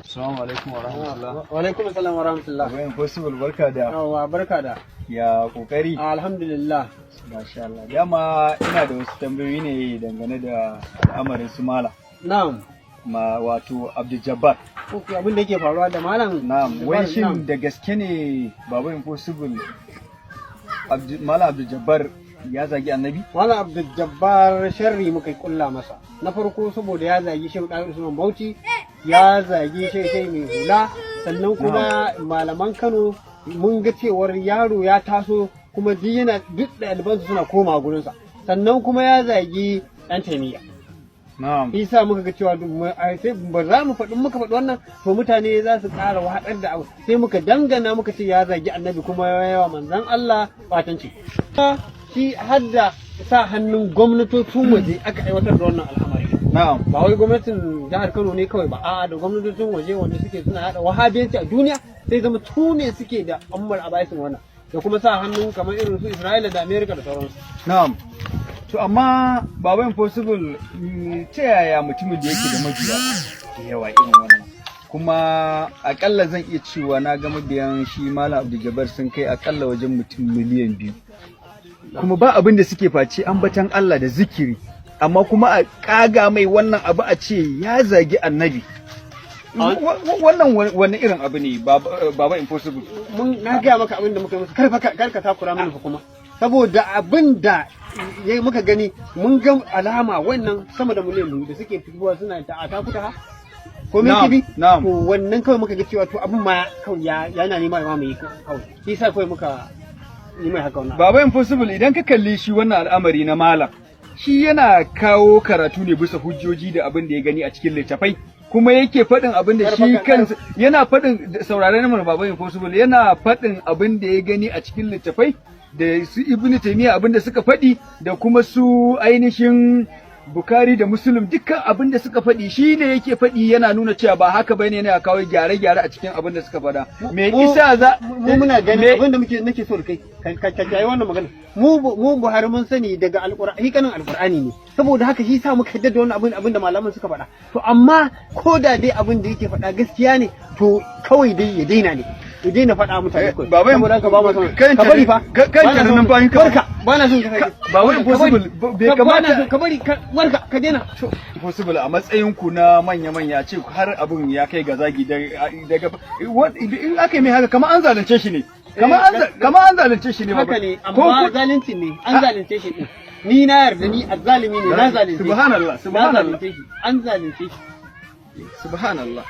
Assalamu alaikum wa rahmatullah. Wa alaikum assalam wa rahmatullah. Baba Impossible, barka da Yawwa, barka da. Ya kokari? Alhamdulillah. Masha Allah. Dama ina da wasu tambayoyi ne dangane da al'amarin su Malam. Na'am. Ma wato Abdul Jabbar. Ok, abin da yake faruwa da Malam. Na'am, wai shin da gaske ne, Baba Impossible, Malam Abdul Jabbar ya zagi Annabi? Malam Abdul Jabbar sharri muka kulla masa. Na farko saboda ya zagi Shehu Ɗahir Usman Bauchi, ya zagi Shehu Mai Hula, sannan kuma malaman Kano mun ga cewar yaro ya taso kuma duk yana duk ɗalibansu suna koma gurinsa. Sannan kuma ya zagi ɗan Taimiyya. Isa muka ga cewa sai ba za mu faɗi, muka faɗi wannan to mutane za su ƙara wahalar da abu, sai muka dangana muka ce ya zagi Annabi kuma ya yawa manzon Allah batanci. Shi har da sa hannun gwamnatocin waje aka aiwatar da wannan al'amari. Ba wai gwamnatin jihar Kano ne kawai ba, a'a, da gwamnatocin waje wanda suke suna haɗa wahabiyanci a duniya, sai zama su ne suke da ummul abaisin wannan, da kuma sa hannun kamar irin su Isra'ila da Amerika da sauransu. Na'am. To amma Baba Impossible, ta yaya mutumin da yake da mabiya da yawa irin wannan, kuma akalla zan iya cewa na ga mabiyan shi Malam Abdul Jabbar sun kai akalla wajen mutum 2 miliyan, kuma ba abin da suke face ambatan Allah da zikiri, amma kuma a kaga mai wannan abu a ce ya zagi Annabi, wannan wani irin abu ne, Baba Impossible? Mun na gaya maka abin da muka yi musu, kar kar ka takura mana kuma, saboda abin da ya muka gani, mun ga alama wannan sama da 2 miliyan da suke fitowa suna ta a takuta ha ko min kibi. To wannan kawai muka ga cewa to abin ma kawai ya yana nema ya mamaye kawai, shi yasa kawai muka yi mai haka wannan. Baba Impossible, idan ka kalli shi wannan al'amari na malam, shi yana kawo karatu ne bisa hujjoji da abin da ya gani a cikin littafai, kuma yake faɗin abin da shi kansa yana faɗin. Saurare na mana, Baba Impossible, yana faɗin abin da ya gani a cikin littafai da su Ibn Taymiyyah, abin da suka faɗi, da kuma su ainihin Bukhari da Muslim, dukkan abin da suka faɗi shi ne yake faɗi, yana nuna cewa ba haka bane, yana kawo gyare-gyare a cikin abin da suka faɗa. Me isa za Mu muna ganin abin da muke nake so da kai ka kai wannan magana, mu Buhari mun sani daga Alqur'ani, kanin Alqur'ani ne, saboda haka shi sa muka yadda da wannan abin da malaman suka faɗa. To amma ko da dai abin da yake faɗa gaskiya ne, to kawai dai ya daina ne, ya daina faɗa mutane kawai. Baba, saboda haka ba mu son kan ka bari fa. Kan Ba na son- numfashin ka. Barka, ba na son ka sake. Ba wai Impossible, bai Ka ba na kamata son ka bari ka barka, ka daina. Impossible, a matsayin ku na manya-manya ce har abin ya kai ga zagi daga in aka yi mai haka kamar an zalunce shi ne. Kamar an zalunce shi ne. Haka ne, amma zalunci ne, an zalunce shi din. Ni na yarda ni azzalimi ne, na zalunce shi. Subhanallah, Na subhanallah. zalunce shi, an zalunce shi. Subhanallah.